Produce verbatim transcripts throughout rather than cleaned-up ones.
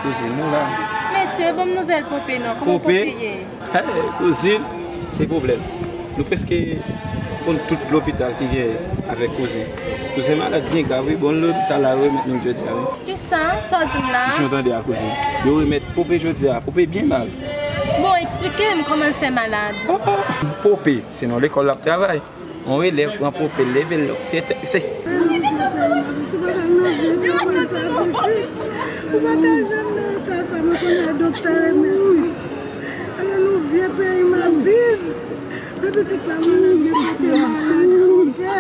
Kouzin, nou la. Mesye, ban m nouvèl Pope non. Kòman Pope? Pope ye? Hey, kouzin, se pwoblèm. Nou prèske konn tout lopital ki genyen avèk kouzin. Kouzin malad byen grav, wi. Bon, lopital la remèt nou l jodi a, wi. Kisa? Sa w di m la? Jan w tande a, kouzin. Yo remèt Pope jodi a. Pope byen mal. Bon, eksplike m kòman l fè malad. Oh, oh. Pope, se nan lekòl l ap travay. Yon elèv pran Pope, leve l, tèt, se. Ou pa ta jwenn nan eta sa, mwen konnen doktè remèt mwen. Ale nou vye peyi m ap viv. Men pitit la malad, gen Pope malad, Pope.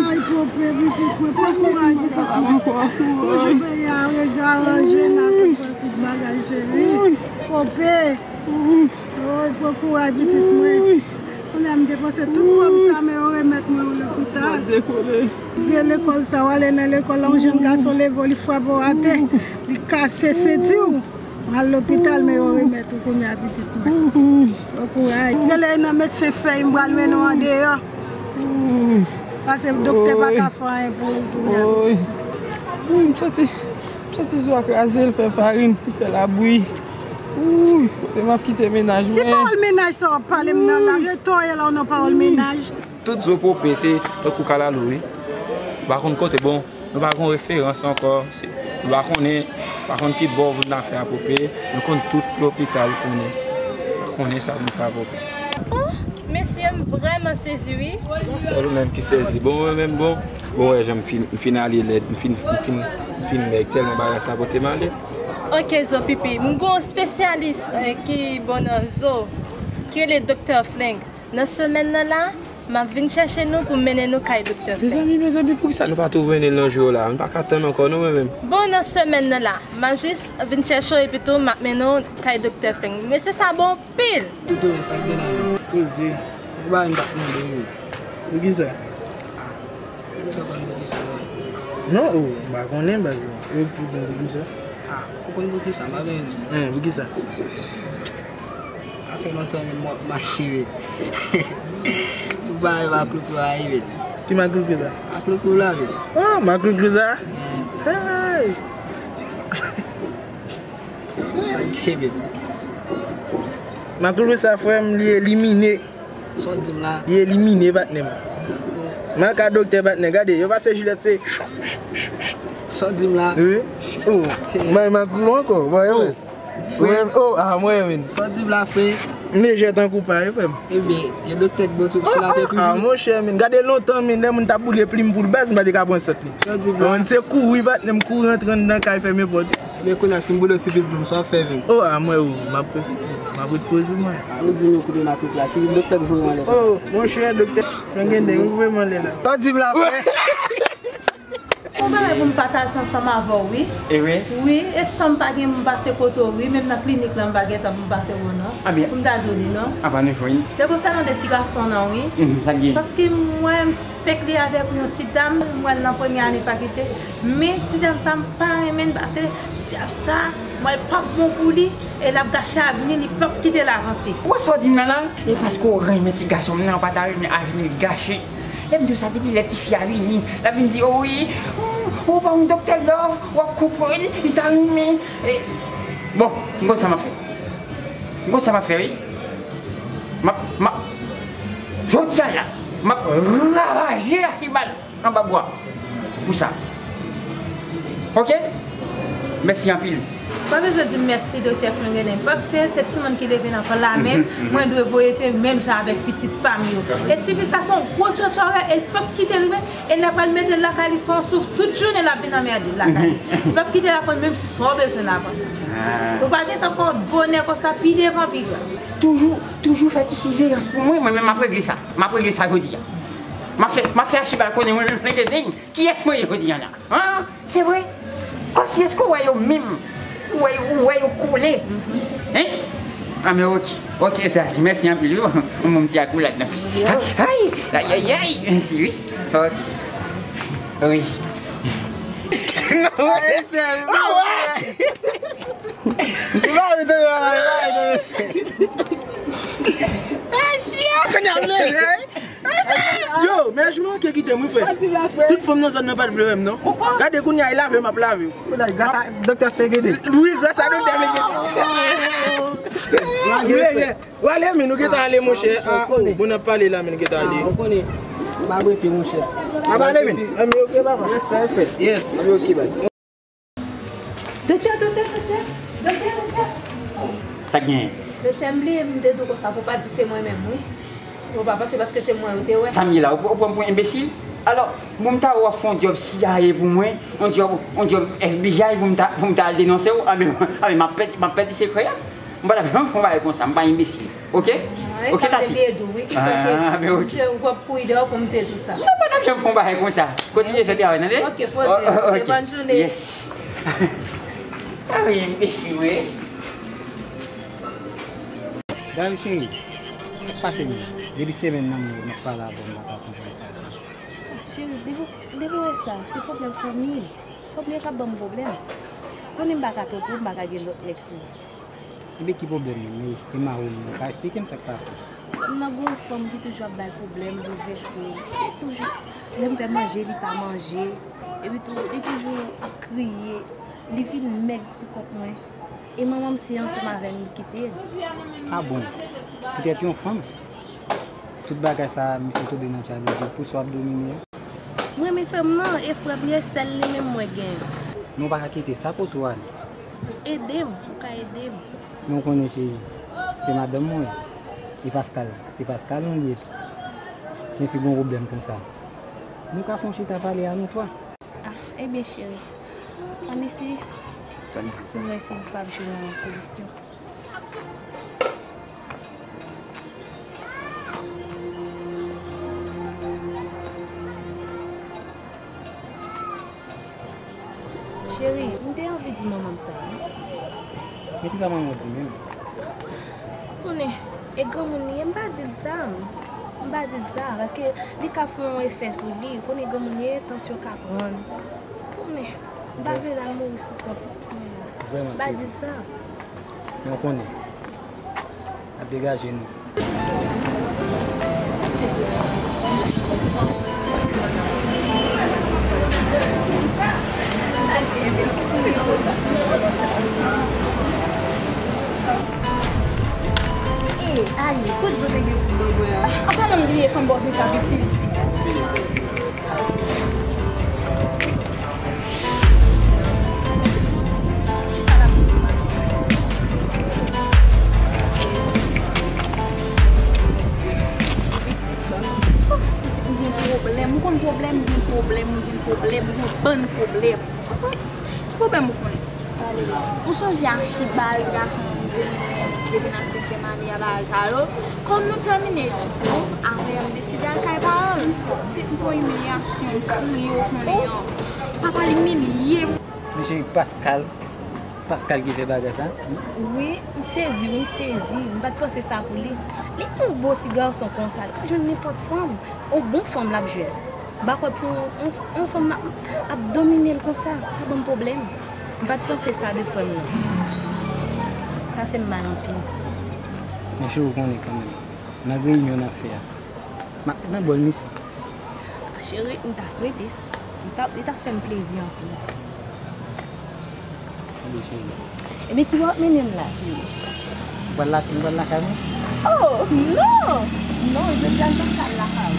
Ay, Pope, pitit mwen, pran kouraj, pitit mwen. Bonjou, peyi a aranje, n a tou fè tout bagay, cheri. Pope. Woy, pran kouraj, pitit mwen. Kounye a m depanse tout kòb sa, men yo remèt mwen yo nan konsa. Vye lekòl sa, w ale nan lekòl la, yon jèn gason leve w, li frape w atè, li kase senti w. Al lopital, men yo remèt ou kounye a, pitit mwen. Pran kouraj. Rele nan medsen fèy, m pral mennen w andeyò. Pase doktè pa ka fè anyen pou ou kounye a, pitit mwen. Wi, m santi, m santi zo a kraze, l fè farin, li fè labri. Wouy, kote m ap kite mennaj mwen? Ki pawòl mennaj sa w ap pale m nan la? Rete w ye la w nan pawòl mennaj. Tout zo Pope se tankou kalalou, wi. Ou pa konn kote, bon, nou pa gon referans ankò. Se, nou pa konnen, pa konn ki bò pou n ta fè a Pope. Nou konn tout lopital konnen. Pa konnen sa pou n fè a Pope. Oh, mesye, m vrèman sezi, wi. Sèl ou menm ki sezi. Bon, mwen menm, bon. Bon, wè, jan m fin, m fin ale lèd, m fin, m fin, m fin mèg, tèlman bagay sa pote m ale. Ok, zo pipi. M gon spesyalis, eh, ki bon nan zo, ki rele Doktè Fling. Nan semèn nan la, m ap vin chèche nou pou m mennen nou kay Doktè Fling. Mezanmi, mezanmi, poukisa nou pa tou mennen l nan jou yo la? Nou pa ka tann ankò, non, mwen menm. Bon, nan semèn nan la, m ap jis vin chèche w epi tou m ap mennen w kay Doktè Fling. Mesye sa bon anpil. Toto, sa k gen la menm? Poze. Ou ba m pa t mande w. Poukisa? Ah. Ou gentan konn poukisa, non? Non, ou, m pa konnen, baz. E ou k pou di m poukisa? Ah, ou konn poukisa, m pa bezwen di w. Hen, poukisa? Sa fè lontan menm m ap mache, men. Ou pa wè maklouklou a ye, men. Ki maklouklou sa? Maklouklou la, men. Oh, maklouklou sa? Hey! Sa k gen, men? Maklouklou sa, frè m, li elimine. Sa w di m la? Li elimine, patnè m. M al ka doktè, patnè. Gade, yo pase jilèt, se. Sa w di m la? Wi. Oh, m bay maklouklou ankò. Bon, e mwen. Frè. Mwen, oh, ah, mwen, men. Sa w di m la, frè? M lejè tankou pa, wi, frè m. Ebyen, gen doktè k bon sou latè toujou. Ah, monchè, men. Gade lontan, men, lè moun t ap boule plim pou l, baz, m pa te ka pran sant li. Sa w di m la? Mwen, se kouri, patnè m, kouri antre anndan kay, fèmen pòt. Men kounye a, si m boule yon ti pil plim, sa w ap fè menm? Oh, ah, mwen, oh, m ap, m ap ret poze mwen. Ou di m yo koupe maklouklou la, ki doktè k voye w anlè konsa? Oh, monchè, doktè Frengenden, ou voye m anlè la. Sa w di m la, frè? Yon bagay pou m pataje ansanm avè w, wi. E wi? Wi, e tan m pa gen pou m pase kote w, wi. Menm nan klinik la, m pa gen tan pou m pase wè w, non. Pou m ta di w li, non. A pa nou jwenn. Se konsènan de ti gason nan, wi. Mhm, sa l gen? Paske m wè m sispèk li avèk yon ti dam, m wè l nan premye ane fakilte. Men ti dam sa, m pa renmen l pase dyab sa, m wè l p ap bon pou li, e l ap gache avni, li p ap kite l avanse. Ou wè sa w di m nan la? E paske w renmen ti gason m nan, w pa ta renmen avni l gache. E m di w sa depi lè tifi a vini, l ap vin di, o wi, ou, ou pa yon doktè love, w ap konprann, li ta renmen. E, bon, m konn sa m ap fè. M konn sa m ap fè, wi. M ap, m ap, jodi a la, m ap ravaje Achibal anba bwa pou sa. Oke? Mèsi anpil. Pa bezwen di m mèsi, Doktè Frengenden, paske se timoun ki leve nan kò l la menm, mwen dwe voye se menm jan avèk pitit pa m yo. E tifi sa se yon gwo tchòtchòrè, e l p ap kite l rive, e l ap al mete l lakay li, se yon souf tout jounen l ap vin anmède l lakay li. Li p ap kite l aprann menm sa w bezwen l aprann. Si w pa gentan pran bonè konsa, pi devan, pi grav. Toujou, toujou fè ti siveyans pou mwen, mwen menm m ap regle sa. M ap regle sa jodi a. M ap fè, m ap fè Achibal konnen mwen menm Frengenden. Kiyès mwen ye jodi a la? An? Se vre? Kòmsi èske w wè yo menm? Ou wè, ou wè yo kole? Hein? A men oke. Oke, Tati, mèsi anpil, wi. Yon bon ti akoulad, non? Ay, ay, ay, ay, mèsi, wi. Oke. Wi. Non, mwen. Ay, sè, non, mwen. Ou pa vin tande bagay, ou pa vin tande. Mesye! Kònè a m leve, wi. Yo, men jou Ok, kite m wi, frè. Sa di la, frè? Tout fanm nan zòn nan pa t vle wè m, non. Gade, kounye a, e lave m ap lave. Gras a Doktè Fegede. Wi, gras a Doktè Fegede. Lage, frè. Wale, men nou gentan ale, monchè. Ah, oh, bon, n ap pale la, men nou gentan ale. Ah, ou konnen. Ou pa rete, monchè. N ap ale, men. Ah, men ok, papa. Yes, frè, frè. Yes. Ah, men ok, baz. Doktè, doktè, doktè, doktè, doktè. Sa k genyen? Doktè, m bliye m te di w konsa pou w pa di se mwen menm, wi. Pou w pa panse paske se mwen ou te wè. Sa m ye la, ou, ou pran m pou enbesil? Alò, bon, m ta wè w ap fè yon djòb C I A pou mwen, yon djòb, yon djòb F B I pou m ta, pou m ta al denonse w, anben, anben, m ap pèdi, m ap pèdi sekrè a. M pa t ap janm fè yon bagay konsa, m pa enbesil. Ok? Ok, Tati. Wi, ki fè ke m te, m te, w ap kouri deyò pou m te di sa. Mwen pa t ap janm fè yon bagay konsa. Kontinye fè travay, tande? Ok, poze. Ok. Bòn jounen. Yes. Ah wi, mesi, wi. Dayè, cheri, sa k pase menm? Depi semèn nan, mwen, m ap pale avè w, m pa ka konprann sa. Cheri, depi, depi w wè sa, se pwoblèm fanmi. Fanmi an k ap ban m pwoblèm. Konnen m pa ka twonpe w, m pa ka gen lòt nèg sou mwen. Ebyen, ki pwoblèm nan? Men, e mari w, ou ka esplike m sa k pase? M nan gon fanm ki toujou ap bay pwoblèm, boulvèse. Se toujou, lè m fè manje, li pa manje. Epi tou, li toujou ap kriye. Li vin mèg sou kont mwen. E manman m se ansanm avè m li kite l. Ah bon? Poutèt yon fanm? Tout bagay sa a, misye tonbe nan jalouzi, pou sa w ap domine a. M renmen frè m nan, e frè m li e sèl li menm mwen gen. Men w pa ka kite sa pote w ale. Ede m, ou ka ede m. Men w konnen, cheri, se madanm mwen, e Pascal, se Pascal nou ye. Men si gon pwoblèm konsa, nou ka fè yon chita pale a nou twa. Ah, ebyen, cheri, ann eseye. Si nou wè si nou pap jwenn yon solisyon. Cheri, m te anvi di manman m sa, wi. Men kisa manman w di menm? Konnen, e granmoun li ye, m pa di l sa, m pa di l sa, paske li ka fè yon efè sou li, konnen granmoun li ye, tansyon ka pran l, konnen, m pa vle l al mouri sou kont mwen la. M pa di l sa. Men w konnen, n ap degaje nou. Eh, ale, kote w te gen pou mwen a? Apa nan m bliye fanm bòs mwen sa pitit? Pitit, m gen pwoblèm. Ou konn pwoblèm, m gen pwoblèm, m gen pwoblèm, m gen yon bann pwoblèm. Ki pwoblèm ou konnen? Ou sonje Archibald, ti gason m te renmen depi nan senkyèm ane a, bagay sa yo. Kòm nou tèmine etid nou, apre m deside al kay paran l. Se yon imilyasyon, m kriye, ou konnen an. Papa l imilye m. Men cheri, Pascal, Pascal ki fè bagay sa? Wi, m sezi, wi, m sezi. M pa t panse sa pou li. Li yon bon ti gason konsa, li ka jwenn nenpòt fanm. Yon bon fanm l ap jwenn. M pa kwè pou yon, yon, yon fanm ap, ap domine l konsa. Sa ban m pwoblèm. M pa t panse sa de frè m nan. Sa fè m mal anpil. Men cheri, ou konnen kanmenm, nan reyinyon n ap fè a, m ap nan bòl misye. Cheri, m ta swete sa. Li t ap, li t ap fè m plezi anpil. Tande, cheri. Ebyen, ki bò w ap mennen m la, cheri? M pral la, m pral lakay mwen. Oh, non! Non, jodi a m p ap ka al lakay ou.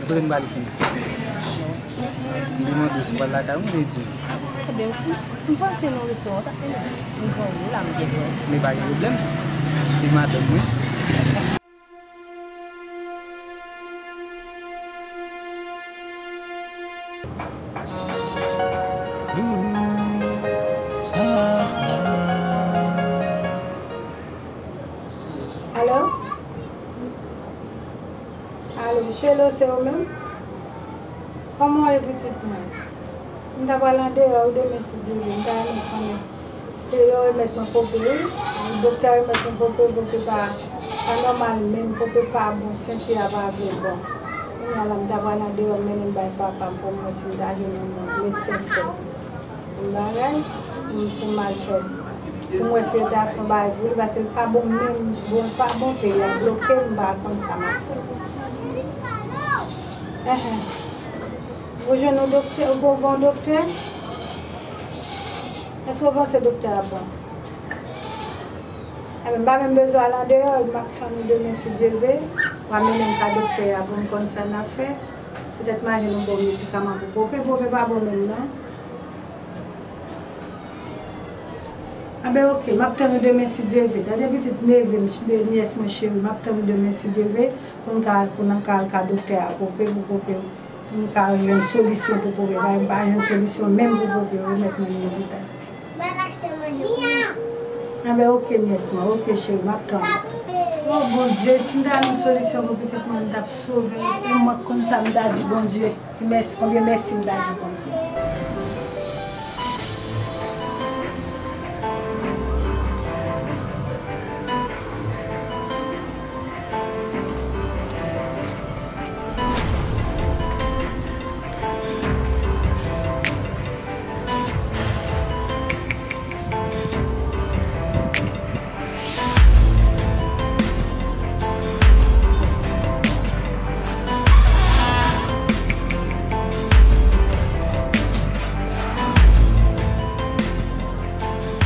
Kote n prale kounye a? M te mande w si w pral lakay mwen, ou te di m. Ebyen, m panse nan restoran, w t ap mennen m. M pran ou la, m gen dwa. Men pa gen pwoblèm. Se madanm mwen. Alo? Alo, Chelo, se ou menm? Kòman w ye, pitit mwen? M ta pral andeyò wi demen, si Dye vle. M ta renmen konnen. Se yo remèt mwen pope wi. Doktè remèt mwen pope, pope pa, Sa nòmal menm, pope pa bon, senti a pa vle bon. Kounye a la, m ta pral andeyò, m mennen l bay papa m pou m wè si m ta jwenn yon medsen fè yon bagay, m, pou m al fè, pou m wè si yo ta fè yon bagay pou li, paske l pa bon menm, bon, l pa bon, peyi a bloke, m pa konn sa m ap fè. Enhen. Ou jwenn yon doktè, ou bon, bon doktè? Èske w panse doktè a bon? Enben, m pa menm bezwen al andeyò, m ap tann ou demen si Dye vle. W a mennen m ka doktè a pou m konn sa n ap fè. Petèt m a jwenn yon bon medikaman pou pope. Pope pa bon menm non. Enben, oke, m ap tann ou demen si Dye vle. Tande pitit neve m, nyès mwen cheri, m ap tann ou demen si Dye vle. Pou n ka, pou n ka al ka doktè a pope, pou pope, pou n ka jwenn solisyon pou pope. Paske m pa jwenn solisyon menm pou pope, remèt mwen nan lopital. Anben, oke, nyès mwen, oke, cheri, m ap tann. O Bondye, si m ta jwenn solisyon pou pitit mwen, m t ap sove. E mwen k konn sa m ta di Bondye. Mèsi, konbyen mèsi m ta di Bondye.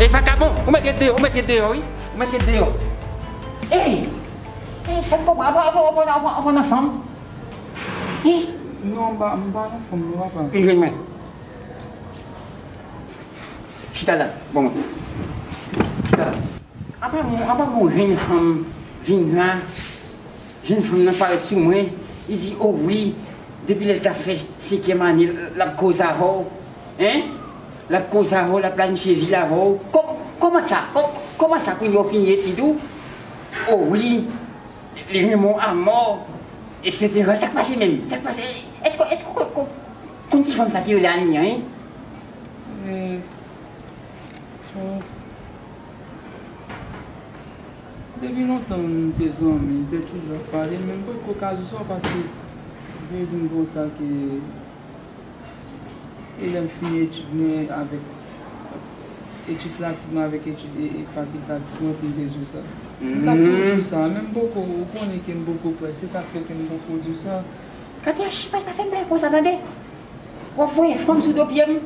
Ey, vakabon, ou mèt ret deyò, ou mèt ret deyò, wi. Ou mèt ret deyò. Ey! Ey, fè kòb, apa, apa, apa, apa, apa nan fanm? Ey! Non, m pa, m pa nan fanm, non, papa. Vin jwenn mwen. Chita la, bon mwen. Chita la. Apa m, apa m wè yon jèn fanm vin la, jèn fanm nan parèt sou mwen, li di, o wi, depi lè l t ap fè senkyèm ane, l ap koze avè w, en? L ap koze avè w, l ap planifye vi l avè w. Kò-, kòman sa? Kò-, kòman sa kounye a w fini etid ou? O wi, li renmen w amò, etsetera. Sa k pase menm? Sa k pase? Èske, èske w konn, konn, konn ti fanm sa ki rele Ania, en? Eh, bon, depi lontan nou te zanmi, nou te toujou ap pale, men m potko ka di w sa paske, m vle di m konsa ke e lè m fini etid mwen avèk etid klasik mwen avèk etid e, e fakiltatif mwen pou m te di w sa. M t ap tou di w sa, men m poko, ou konnen ke m poko prè, se sa k fè ke m poko di w sa. Gade Achiba, l pa fè m bagay konsa, tande. W ap voye fanm sou do pye m.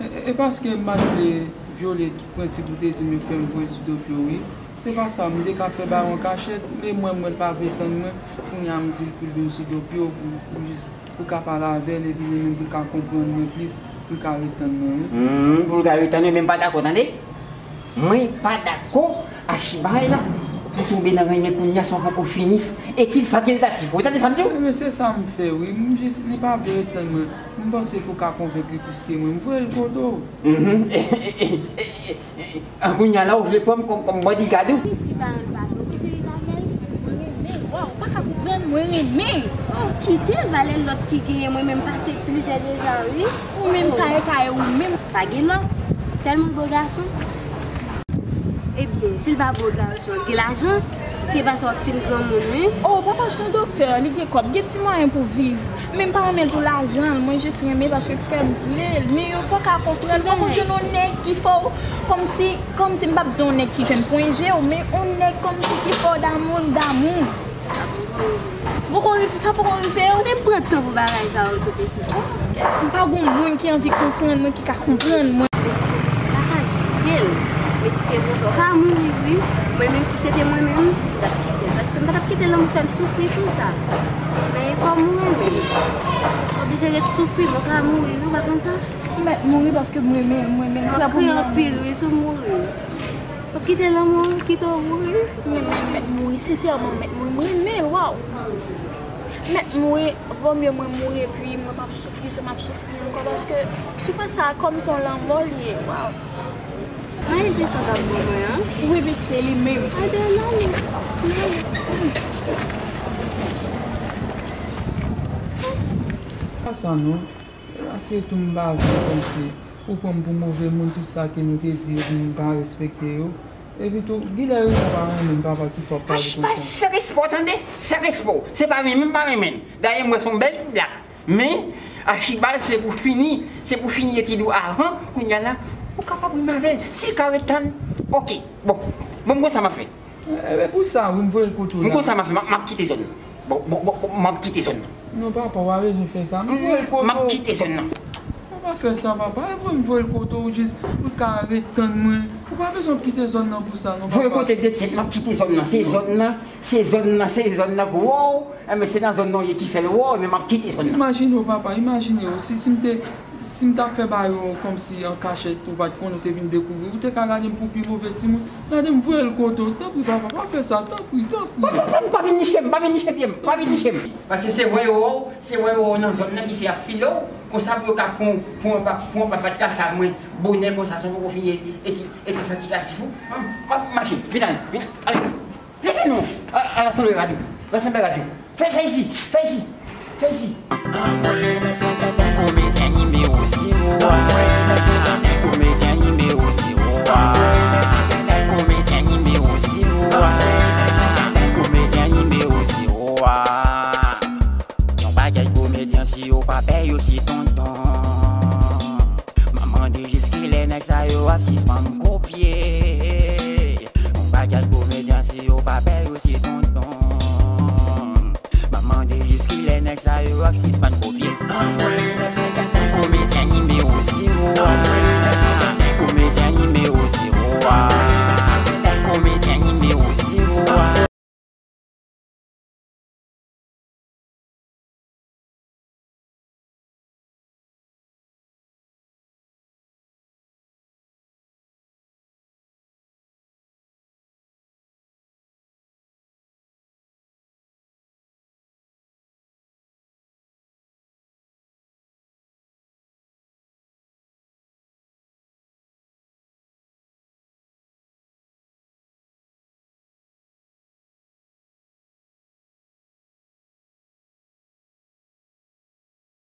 E, e, e paske m pa t vle vyole tout prensip ou te di m yo fè m voye sou do pye w, wi. Se pa sa, m te ka fè bagay an kachèt, men mwen, mwen, l pa vle tann mwen, kounye a m di l pou l vin sou do pye w, pou, pou jis, pou w ka pale avè l, epi li menm pou l ka konprann mwen plis, pou l ka ret tann mwen, wi. Hmm, pou l ka ret tann mwen, men m pa dakò, tande. Mwen pa dakò. Achiba la, ou tonbe nan renmen kounye a san w poko fini etid fakiltatif ou, tande sa m di w? Wi, men se sa m fè, wi. M jis, li pa vle ret tann mwen. M panse ke w ka konvenk li plis ke mwen. M voye l kote w. Mhm. An kounye a la, ou vle pran m kòm, kòm bodyguard ou? Wi, si paran l pa vle, oblije ret avè l. Mwen renmen l, waw, ou pa ka konprann, mwen renmen l. Oh, kite l, valè lòt ki genyen, mwen menm pase plizyè deja, wi. Ou menm sa e ka e ou menm. Pa gen lòt. Tèlman bo gason. Ebyen, si l pa bo gason, l gen lajan. Se pa sa w ap fin granmoun, wi. Oh, papa se yon doktè, li gen kòb, gen ti mwayen pou viv. Men m pa renmen l pou lajan l, mwen jis renmen l paske kè m vle l. Men yo fò ka konprann, fòk ou jwenn yon nèg ki fè w, kòmsi, kòmsi m p ap di yon nèg ki jwenn pwen je w, men yon nèg kòmsi ki fè w damou l damou. Poko rive, sa poko rive w? Te pran tan pou bagay sa yo tou pitit. M pa gon moun ki anvi konprann mwen, ki ka konprann mwen. Papa di kite l. Men si se konsa, w ka mouri wi. Mwen menm si se te mwen menm, m t ap kite l. Paske m pa t ap kite l nan pou fè m soufri konsa. Men kòm ou renmen l, oblije ret soufri, men w ka mouri wi, ou pa konn sa? M mèt mouri paske m renmen l, mwen menm. L ap kriye anpil wi, si w mouri. W ap kite lanmou kite w mouri? Mwen menm mèt mouri, sensèman mèt mouri, mwen renmen l, waw. Mèt mouri, vomye mwen mouri epi mwen p ap soufri jan m ap soufri ankò, paske soufrans sa a kòm se yon lanmò l ye, waw. Mwen se sa k ap bon mwen an. Wi, pitit, se li menm. Adeline. Pa sa non. Ase tou m pa vle kòmsi ou pran m pou move moun, tout sa ke nou te di yo pou m pa respekte yo. Epi tou, kilè Reno pa renmen papa ki fè w pale konsa? Fè respè w tande, fè respè w. Se pa renmen m pa renmen l. Dayè m wè se yon bèl ti blak. Men, Achibal, se pou fini, se pou fini etid ou avan, kounye a la, ou kapab renmen avè l. Si l ka ret tann, oke. Bon, bon, m konn sa m ap fè. E, e pou sa, wi, m voye l kote w la. M konn sa m ap fè, m ap, m ap kite zòn nan. Bon, bon, bon, bon, m ap kite zòn nan. Non, papa, w pa bezwen fè sa. M voye l kote w. M ap kite zòn nan. Ou pa fè sa, papa. E voye m voye l kote w, jis pou l ka ret tann mwen. Ou pa bezwen kite zòn nan pou sa, non, papa. Voye kote l detyèt, m ap kite zòn nan. Se zòn nan, se zòn nan, se zòn nan, wow. Enben, se nan zòn nan w ye ki fè l, wow, men m ap kite zòn nan. Imajine w, papa, imajine w. Si, si m te, si m t ap fè bagay yo kòmsi an kachèt, ou pa t konnen, ou te vin dekouvri, ou te ka gade m pou pi move timoun. Gade m voye l kote w. Tanpri, papa, pa fè sa. Tanpri, tanpri. Pa, pa, pa, pa vin niche m, pa vin niche pye m, pa vin niche m. Paske se wè yo wè w, se wè yo wè w nan zòn nan ki fè y ap file w, konsa pou yo ka pran w, pran w pa, pran w pa, pa t ka sa mwen, bonè konsa, san poko fini, e ti, e ti fatigatif ou. M ap, m ap mache, vin ale, vin ale. Leve non, a, a rasanble radyo, rasanble radyo. Fè, fè isi, fè isi, fè isi. Komedyen nimewo zewo a. Komedyen nimewo zewo a. Komedyen nimewo zewo a. Komedyen nimewo zewo a. Yon pakèt komedyen, si yo pa pè, yo se tonton. M ap mande jis kilè nèg sa yo ap sispann kopye.